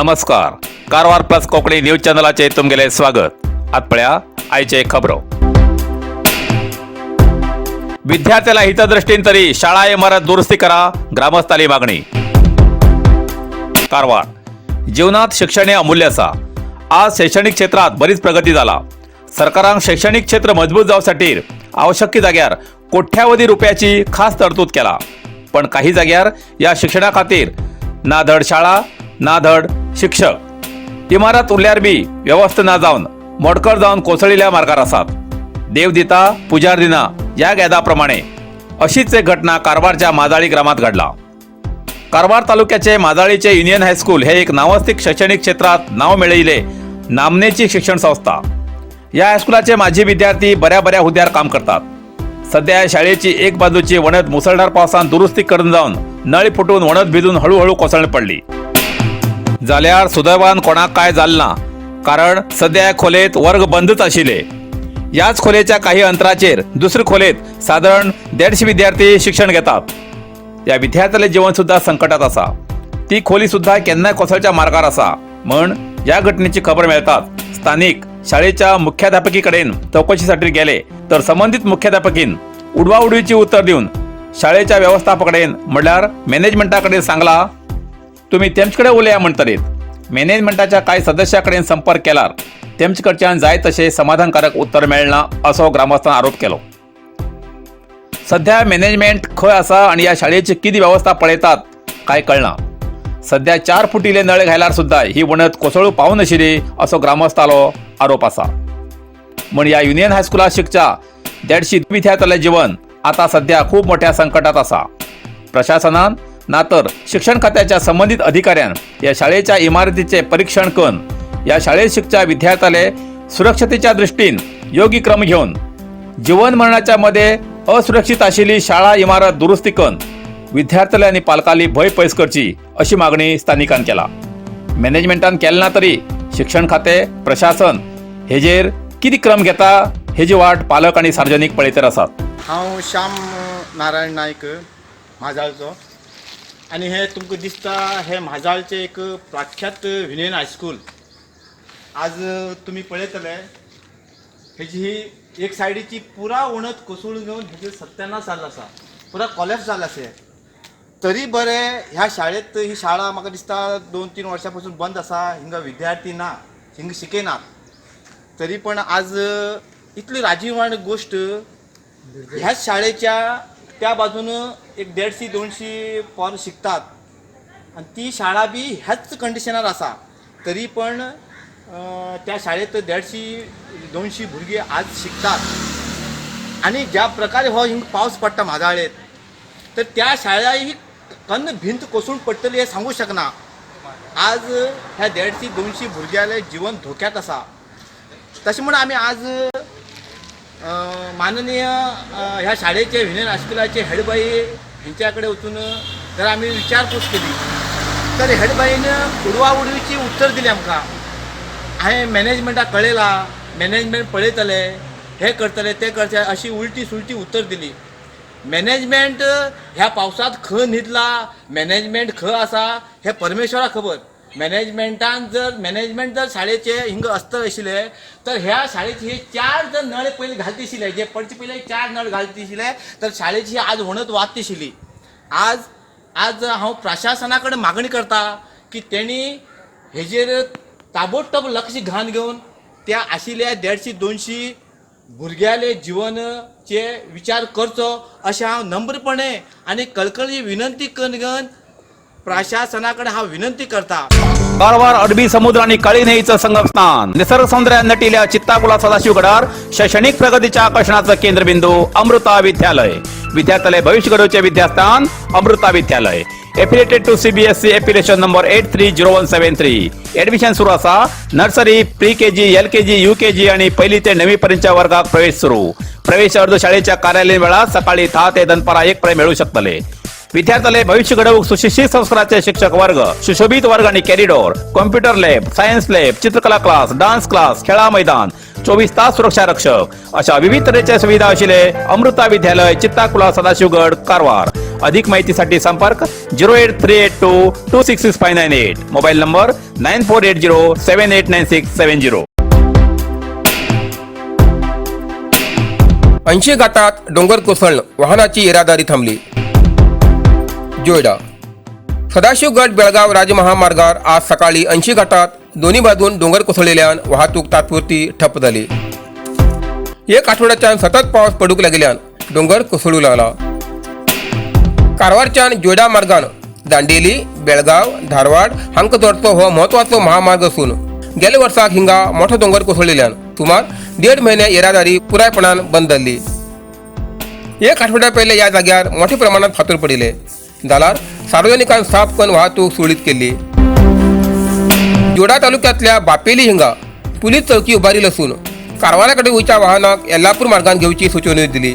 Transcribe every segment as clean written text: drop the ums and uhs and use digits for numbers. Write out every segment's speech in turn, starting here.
नमस्कार, Karwar plus Konkani news चॅनलाचे तुमगेले स्वागत. आत पळया आयचे खबरो. विद्यार्थ्याला हितदृष्टीन तरी शाळा इमारत दुरुस्ती करा, ग्रामस्थाली मागणी. कारवार. जीवनात शिक्षण हे अमूल्य आसा. आज शैक्षणिक क्षेत्रात बरीच प्रगती जाला. सरकारान शैक्षणिक क्षेत्र मजबूत जावसाठी आवश्यक जाग्यार कोट्यावधी रुपयाची खास तरतूद केला, पण काही जाग्यार या शिक्षणा खातीर ना धड शाळा ना धड शिक्षक. इमारत उरल्यार बी व्यवस्था ना जावन मोडकर जावन कोसळिल्ल्या मार्गार आसात. देव दिता पुजार दिना ह्या गेदा प्रमाणे अशीच एक घटना कारवारच्या माजाळी ग्रामात घडला. कारवार तालुक्याचे माजाळीचे युनियन हायस्कूल हे एक नावास्तिक शैक्षणिक क्षेत्रात नाव मेळयले नामनेची शिक्षण संस्था. या हायस्कुलाचे माजी विद्यार्थी बऱ्या बऱ्या हुद्द्यार काम करतात. सध्या या शाळेची एक बाजूची वणत मुसळधार पावसान दुरुस्ती करून जावन नळ फुटून वणत भिजून हळूहळू कोसळून पडली. जाल्यार सुदैवान कोणाक काय जालें ना, कारण सध्या या खोलेत वर्ग बंदच आशिल्ले. याच खोलेच्या काही अंतराचेर दुसरे खोलेत सादारण 150 विद्यार्थी शिक्षण घेतात. या विद्यार्थ्याले जीवन सुद्धा संकटात आसा. ती खोली सुद्धा केन्नाय कोसळच्या मार्गार आसा. म्हण या घटनेची खबर मेळटाच स्थानिक शाळेच्या मुख्याध्यापकीकडेन चौकशीसाठी गेले तर संबंधित मुख्याध्यापकीन उडवाउडवीची उत्तर दिवन शाळेच्या व्यवस्थापकडेन म्हणल्यार मॅनेजमेंटाकडेन सांगला, तुम्ही तेमचे कडेन उलया म्हणटरीत मॅनेजमेंटाच्या कांय सदस्या कडेन संपर्क केल्यार तेमचे कडच्यान जाय तशें समाधानकारक उत्तर मेळना असो ग्रामस्थान आरोप केलो. सध्या मॅनेजमेंट खंय आसा आणि या शाळेची किती व्यवस्था पळयतात काय कळना. सध्या 4 फुटिले नळे घायल्यार सुद्धा ही वणत कोसळू पावनाशिल्ली असो ग्रामस्थालो आरोप आसा. म्हण ह्या युनियन हायस्कुलात शिकच्या 150 विद्यार्थ्याले जीवन आता सध्या खूप मोठ्या संकटात आसा. प्रशासनान ना तर शिक्षण खात्याच्या संबंधित अधिकाऱ्यान या शाळेच्या इमारतीचे परीक्षण करून या शाळेत शिकच्या विद्यार्थ्याले सुरक्षतेच्या दृष्टीन योग्य क्रम घेवन जीवन मरणाच्या मध्ये असुरक्षित आशिल्ली शाळा इमारत दुरुस्ती करून विद्यार्थ्याले आनी पालकाली भंय पयस करची अशी मागणी स्थानिकान केला. मॅनेजमेंटान केलें ना तरी शिक्षण खाते प्रशासन हेजेर कितें क्रम घेता हेजी वाट पालक आनी सार्वजनीक पळयतर आसात. हांव श्याम नारायण नायक, म्हाजाळचो. आनी हे तुमकां दिसता हे म्हाजाळचें एक प्रख्यात युनियन हायस्कूल. आज तुमी पळयतले, हेजी ही एक सायडीची पुरा वणत कोसळून घेवन हेजें सत्यानाश जाल्लो आसा, पुरा कॉलेप्स जाल्लो आसा हें. तरी बरें ह्या शाळेंत, ही शाळा म्हाका दिसता 2-3 वर्सां पासून बंद आसा. हिंगा विद्यार्थी ना, हिंगा शिकयनात. तरी पण आज इतली राजीववाण गोश्ट, ह्याच शाळेच्या त्या बाजून एक 150-200 पोरां शिकतात आनी ती शाळा बी ह्याच कंडिशनार आसा. तरी पण त्या शाळेंत 150-200 भुरगीं आज शिकतात. आनी ज्या प्रकारे हो हिंग पावस पडटा म्हाजाळेंत, तर त्या शाळा ही कन्न भिंत कोसळून पडटली हें सांगूं शकना. आज ह्या 150-200 भुरग्यांलें जिवन धोक्यांत आसा. तशें म्हूण आमी आज माननीय ह्या शाळेचे, युनियन हायस्कुलाचे हेडबाई हेंच्या कडेन वचून जर आमी विचारपूस केली तर हेडबाईन उडवा उडवीची उत्तर दिली आमकां. हांवें मॅनेजमेंटाक कळयलां, मॅनेजमेंट पळयतले, हें करतले, तें करतले, अशी उलटी सुलटी उत्तर दिली. मॅनेजमेंट ह्या पावसांत खंय न्हिदला, मॅनेजमेंट खंय आसा हें परमेश्वराक खबर. मॅनेजमेंटान जर, मॅनेजमेंट जर शाळेचे हिंगा आसतले आशिल्ले तर ह्या शाळेची हे चार जर नळ पयलीं घालते आशिल्ले, जे पडचे पयले चार नळ घालते आशिल्ले तर शाळेची आज वणत वाचती आशिल्ली. आज आज हांव प्रशासना कडेन मागणी करता की तेणी हेजेर ताबडतोब लक्ष घालून घेवन त्या आशिल्ल्या 150-200 भुरग्याले जिवनचे विचार करचो अशें हांव नम्रपणे आनी कळकळी विनंती करून घेवन प्रशासना कडेन हांव विनंती करता. कारवार अरबी समुद्र आणि काळी न्हंयेचं संगमस्थान, निसर्ग सौंदर्यान नटिल्या चित्ताकुला सदाशिव गडार शैक्षणिक प्रगतीच्या आकर्षणाचं केंद्रबिंदू अमृता विद्यालय. विद्यार्थ्याले भविष्य घडवचे विद्यास्थान अमृता विद्यालय. Affiliated to CBSE, affiliation number 830173. Admission सुरू असा. Nursery, pre KG, LKG, UKG आणि पहिली ते नववी पर्यंतच्या वर्गात प्रवेश सुरू. प्रवेश अर्ज शाळेच्या कार्यालयीन वेळात सकाळी 10 ते दनपारा 1 पर्यंत मिळू शकतले. विद्यार्थ्याले भविष्य घडवूक सुशिक्षित संस्काराचे शिक्षक वर्ग, सुशोभित वर्ग आणि corridor, computer lab, science lab, चित्रकला क्लास, डान्स क्लास, खेळा मैदान. 24 तास सुरक्षा रक्षक अशा विविध तऱ्हेच्या सुविधा असलेले अमृता विद्यालय, चित्ताकुला, सदाशिवगड, कारवार. अधिक माहितीसाठी संपर्क 08382266598, mobile number 9480789670. 80 घाटात डोंगर कोसळणं, वाहनाची येरादारी थांबली. जोयडा सदाशिवगड बेळगाव राजमहामार्गावर आज सकाळी 80 घाटात दोन्ही बाजून डोंगर कोसळलेल्यान वाहतूक तात्पुरती ठप्प झाली. एक आठवड्याच्या सतत पाऊस पडूक लागल्यान डोंगर कोसळू लागला. कारवारच्यान जोयडा मार्गान दांडेली, बेळगाव, धारवाड हांकां जोडचो हो म्हत्वाचो महामार्ग असून गेल्या वर्साक हिंगा मोठो दोंगर कोसळिल्ल्यान सुमार 1.5 महिने येरादारी पुरायपणान बंद जाल्ली. एक आठवड्या पयले ह्या जाग्यार मोठ्या प्रमाणात फातर पडिल्ले जाल्यार सार्वजनिकांनी साफ करून वाहतूक सुरळीत केल्ली. जोडा तालुक्यातल्या बापेली हिंगा पुलीस चौकी उबारिल असून कारवारा कडेन वयच्या वाहनाक येल्लापूर मार्गान घेवची सुचोवणी दिली.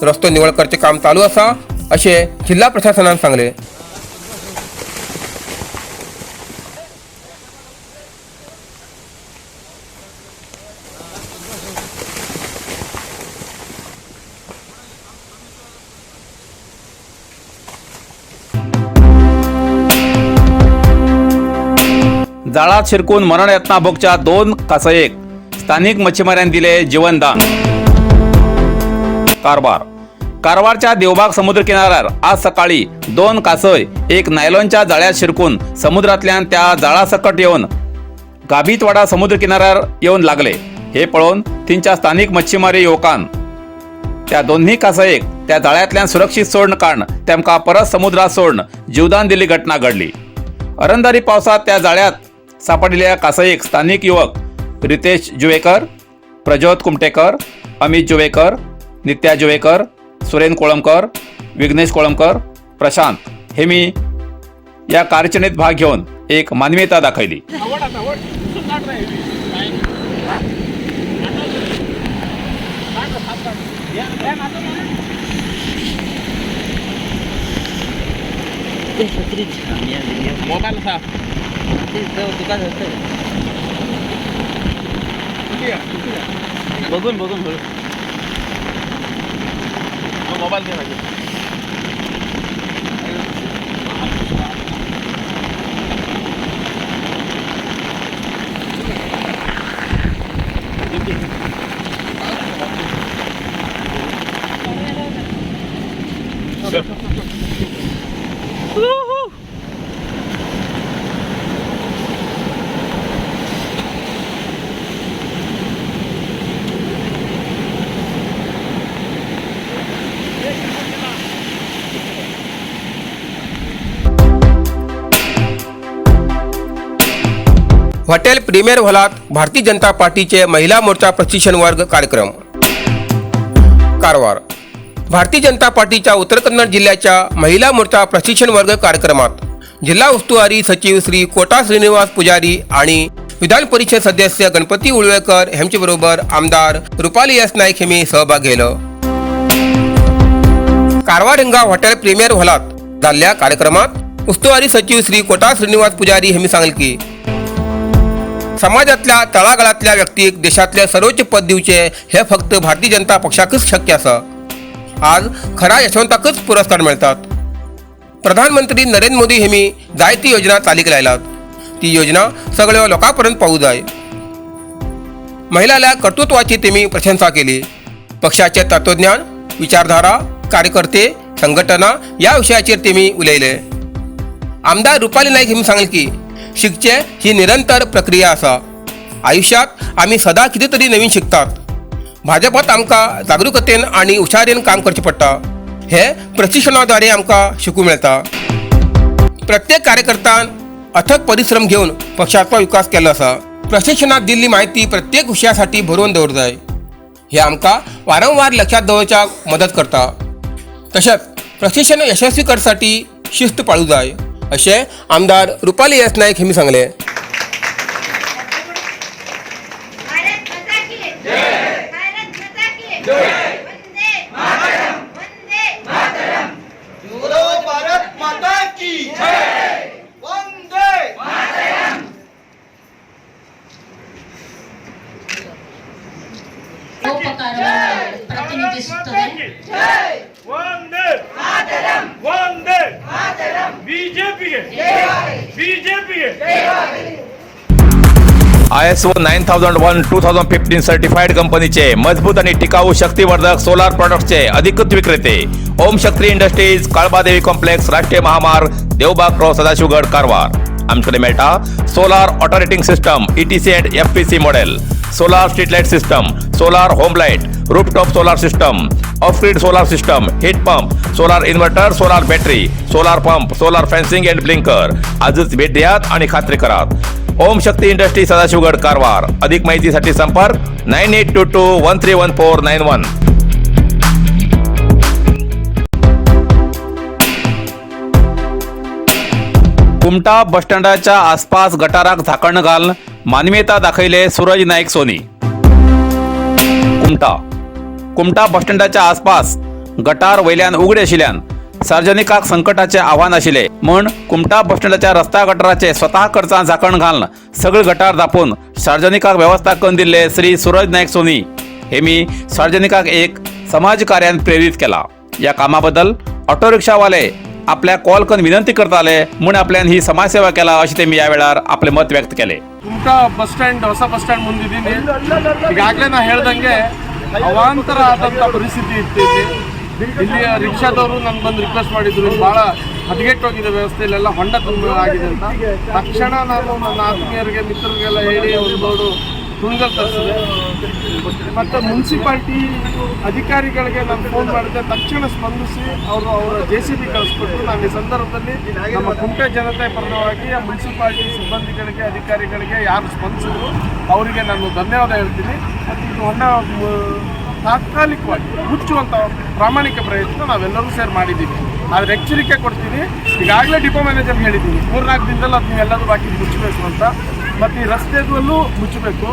रस्तो निवळ करचे काम चालू आसा अशें जिल्हा प्रशासनान सांगलें. जाळात शिरकून मरणयातना भोगच्या दोन कासयेक स्थानिक मच्छीमारांनी दिले जीवनदान. कारवार. कारवारच्या देवबाग समुद्र किनाऱ्यार आज सकाळी दोन कासय एक नायलॉनच्या जाळ्यात शिरकून समुद्रातल्यान त्या जाळासकट येवन गाबीतवाडा समुद्र किनाऱ्यार येवन लागले. हे पळोवन थंयच्या स्थानिक मच्छीमारी युवकान त्या दोन्ही कासयेक त्या जाळ्यांतल्यान सुरक्षीत सोडून काडून तेमकां परत समुद्रात सोडून जीवदान दिल्ली घटना घडली. अरंधारी पावसात त्या जाळ्यात सापडलेल्या कासयेक स्थानिक युवक रितेश जुवेकर, प्रज्योत कुमटेकर, अमित जुवेकर, नित्या जुवेकर, सुरेन कोळंबकर, विघ्नेश कोळंबकर, प्रशांत हेमी या कारचणीत भाग घेऊन एक मानवीयता दाखवली. मोबाईल असा बघून बघून हळू मोबाईल घे पाहिजे. हॉटेल प्रीमियर हॉलात भारतीय जनता पार्टीचे महिला मोर्चा प्रशिक्षण वर्ग कार्यक्रम. कारवार. भारतीय जनता पार्टीच्या उत्तर कन्नड जिल्ह्याच्या महिला मोर्चा प्रशिक्षण वर्ग कार्यक्रमात जिल्हा उस्तुवारी सचिव श्री कोटा श्रीनिवास पुजारी आणि विधान परिषद सदस्य गणपती उळवेकर यांच्याबरोबर आमदार रुपाली एस नाईक यांनी सहभाग घेतलो. कारवार हिंगा हॉटेल प्रीमियर हॉलात जाल्ल्या कार्यक्रमात उस्तुवारी सचिव श्री कोटा श्रीनिवास पुजारी यांनी सांगले की समाजातल्या तळागाळातल्या व्यक्तीक देशातले सर्वोच्च पद दिवचे हे फक्त भारतीय जनता पक्षाकच शक्य आसा. आज खरा यशवंताकच पुरस्कार मिळतात. प्रधानमंत्री नरेंद्र मोदी हेमी जायती योजना चालीक लायलात, ती योजना सगळ्या लोकांपर्यंत पावू जाय. महिलाला कर्तृत्वाची तेमी प्रशंसा केली. पक्षाचे तत्वज्ञान, विचारधारा, कार्यकर्ते, संघटना या विषयाचेर तेमी उलयले. आमदार रुपाली नाईक हेमी सांगले की शिकचे ही निरंतर प्रक्रिया आसा. आयुष्यात आमी सदा कितें तरी नवीन शिकतात. भाजपात आमकां जागृकतेन आनी हुशारेन काम करचें पडटा. हे प्रशिक्षणाद्वारे आमकां शिकूंक मेळटा. प्रत्येक कार्यकर्त्यान अथक परिश्रम घेवन पक्षाचो विकास केल्लो आसा. प्रशिक्षणात दिल्ली माहिती प्रत्येक विशयासाठी बरोवन दवर जाय. हे आमकां वारंवार लक्षात दवरच्याक मदत करता. तशेंच प्रशिक्षण यशस्वी करसाठी शिस्त पाळू जाय अशें आमदार रुपाली एस नाईक हेमी सांगलें. भारत माता की जय, भारत माता की जय, वंदे मातरम, वंदे मातरम. बोलो भारत माता की जय, वंदे मातरम. ಉಪಕಾರವನ್ನು ಪ್ರತಿನಿಧಿಸುತ್ತದೆ. ವಂದೇ ವಂದೇ ಬಿಜೆಪಿಗೆ ಬಿಜೆಪಿಗೆ. ISO 9001:2015 certified कंपनीचे मजबूत आणि टिकाऊ शक्तिवर्धक सोलार प्रॉडक्ट्सचे अधिकृत विक्रेते ओम शक्ती इंडस्ट्रीज, काळबादेवी कॉम्प्लेक्स, राष्ट्रीय महामार्ग, देवबाग क्रॉस, सदाशिवगड, कारवार. आमच्याकडे मेळटा solar operating system, ETC and FPC model, solar street light system, solar home light, rooftop solar system, off grid solar system, heat pump, solar inverter, solar battery, solar pump, solar fencing and blinker. आजच भेट द्यात आणि खात्री करात. ओम शक्ती industry, Sadashivgad, Karwar. अधिक माहितीसाठी संपर्क 9822131491. कुमटा बसस्टँडाच्या आसपास गटाराक झाकण घाल मानवीयता दाखयले सूरज नाईक सोनी. कुमटा कुमटा बसस्टँडाच्या आसपास गटार वयल्यान उगडे आशिल्ल्यान सार्वजनिकाक संकटाचे आव्हान आशिल्ले म्हूण कुमटा बसस्टँडाच्या रस्ता गटाराचे स्वतः खर्चान झाकण घालून सगळे गटार दापून सार्वजनिकाक वेवस्था करून दिल्ले श्री सूरज नाईक सोनी हे मी सार्वजनिकाक एक समाज कार्यान प्रेरीत केला. या कामाबद्दल ऑटो रिक्षावाले आपल्या कॉल करून विनंती करताले म्हूण आपल्यान ही समाजसेवा केला अशें तेमी ह्या वेळार आपले मत व्यक्त केले. ಕುಮಟಾ ಬಸ್ ಸ್ಟ್ಯಾಂಡ್, ಹೊಸ ಬಸ್ ಸ್ಟ್ಯಾಂಡ್ ಮುಂದಿದ್ದೀನಿ. ಈಗಾಗಲೇ ನಾ ಹೇಳ್ದಂಗೆ ಅವಾಂತರ ಆದಂಥ ಪರಿಸ್ಥಿತಿ ಇತ್ತು ಇಲ್ಲಿ. ಇಲ್ಲಿಯ ರಿಕ್ಷಾದವರು ನನ್ಗೆ ಬಂದು ರಿಕ್ವೆಸ್ಟ್ ಮಾಡಿದ್ರು, ಇಲ್ಲಿ ಭಾಳ ಹದಗೆಟ್ಟೋಗಿದೆ ವ್ಯವಸ್ಥೆ, ಇಲ್ಲೆಲ್ಲ ಹೊಂಡ ತುಂಬ ಆಗಿದೆ ಅಂತ. ತಕ್ಷಣ ನಾನು ನನ್ನ ಆತ್ಮೀಯರಿಗೆ, ಮಿತ್ರರಿಗೆಲ್ಲ ಹೇಳಿ ಒಂದು ಲೋಡು ತುಣಗಲ್ ತರಿಸಿದೆ. ಮತ್ತು ಮುನ್ಸಿಪಾಲ್ಟಿ ಅಧಿಕಾರಿಗಳಿಗೆ ನಾನು ಫೋನ್ ಮಾಡಿದೆ. ತಕ್ಷಣ ಸ್ಪಂದಿಸಿ ಅವರು ಅವರ ಜೆಸಿಬಿ ಕಳಿಸ್ಕೊಟ್ರು. ನಾನು ಈ ಸಂದರ್ಭದಲ್ಲಿ ನಮ್ಮ ಕುಮಟೆ ಜನತೆ ಪರವಾಗಿ ಆ ಮುನ್ಸಿಪಾಲ್ಟಿ ಸಿಬ್ಬಂದಿಗಳಿಗೆ, ಅಧಿಕಾರಿಗಳಿಗೆ, ಯಾರು ಸ್ಪಂದಿಸಿದ್ರು ಅವರಿಗೆ ನಾನು ಧನ್ಯವಾದ ಹೇಳ್ತೀನಿ. ಮತ್ತು ಇದು ಹೊಂಡ ತಾತ್ಕಾಲಿಕವಾಗಿ ಮುಚ್ಚುವಂಥ ಪ್ರಾಮಾಣಿಕ ಪ್ರಯತ್ನ ನಾವೆಲ್ಲರೂ ಸೇರಿ ಮಾಡಿದ್ದೀವಿ. ಆದರೆ ಎಚ್ಚರಿಕೆ ಕೊಡ್ತೀನಿ, ಈಗಾಗಲೇ ಡಿಪೋ ಮ್ಯಾನೇಜರ್ಗೆ ಹೇಳಿದ್ದೀನಿ, 3-4 ದಿನದಲ್ಲಿ ಅದು ನೀವೆಲ್ಲರೂ ಬಾಕಿ ಮುಚ್ಚಬೇಕು ಅಂತ. ಮತ್ತು ಈ ರಸ್ತೆದಲ್ಲೂ ಮುಚ್ಚಬೇಕು.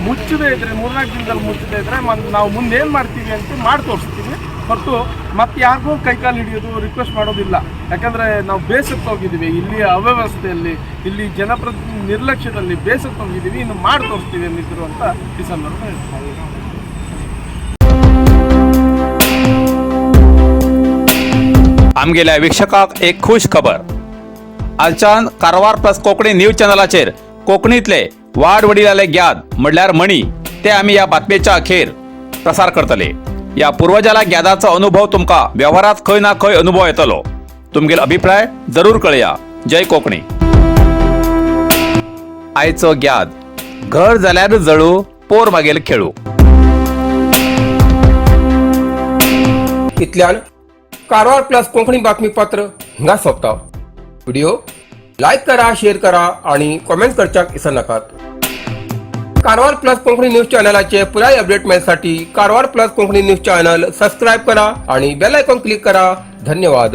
ಮುಚ್ಚದೇ ಇದ್ದರೆ, 3-4 ದಿನದಲ್ಲಿ ಮುಚ್ಚದೇ ಇದ್ದರೆ ನಾವು ಮುಂದೆ ಏನು ಮಾಡ್ತೀವಿ ಅಂತ ಮಾಡಿ ತೋರಿಸ್ತೀವಿ ಹೊರತು ಮತ್ತೆ ಯಾರಿಗೂ ಕೈಕಾಲು ಹಿಡಿಯೋದು, ರಿಕ್ವೆಸ್ಟ್ ಮಾಡೋದಿಲ್ಲ. ಯಾಕಂದರೆ ನಾವು ಬೇಸತ್ತು ಹೋಗಿದ್ದೀವಿ ಇಲ್ಲಿ ಅವ್ಯವಸ್ಥೆಯಲ್ಲಿ, ಇಲ್ಲಿ ಜನಪ್ರತಿ ನಿರ್ಲಕ್ಷ್ಯದಲ್ಲಿ ಬೇಸತ್ತು ಹೋಗಿದ್ದೀವಿ. ಇನ್ನು ಮಾಡಿ ತೋರಿಸ್ತೀವಿ ಅನ್ನಿದ್ರು ಅಂತ ಈ ಸಂದರ್ಭ ಹೇಳ್ತೀನಿ. आमगेल्या वीक्षकाक एक खुश खबर. आजच्यान कारवार प्लस कोंकणी न्यूज चॅनलाचेर कोंकणीतले वाड वडिलाले ग्याद म्हणल्यार म्हणी ते आमी ह्या बातमेच्या अखेर प्रसार करतले. ह्या पुर्वजाला ग्यादाचो अनुभव तुमकां वेव्हारात खंय ना खंय अनुभव येतलो. तुमगेलो अभिप्राय जरूर कळया. जय कोंकणी. आयचो ग्याद: घर जाल्यार जळू, पोर मागेल खेळू. इतल्यान कारवार प्लस कोंकणी बातमीपत्र हिंगा सोंपता. व्हिडिओ लायक करा, शेअर करा आणि कॉमेंट करच्याक विसरनाकात. कारवार प्लस कोंकणी न्यूज चॅनलाचे पुराय update मेळसाठी Karwar plus Konkani news channel subscribe करा आणि बेल आयकॉन क्लिक करा. धन्यवाद.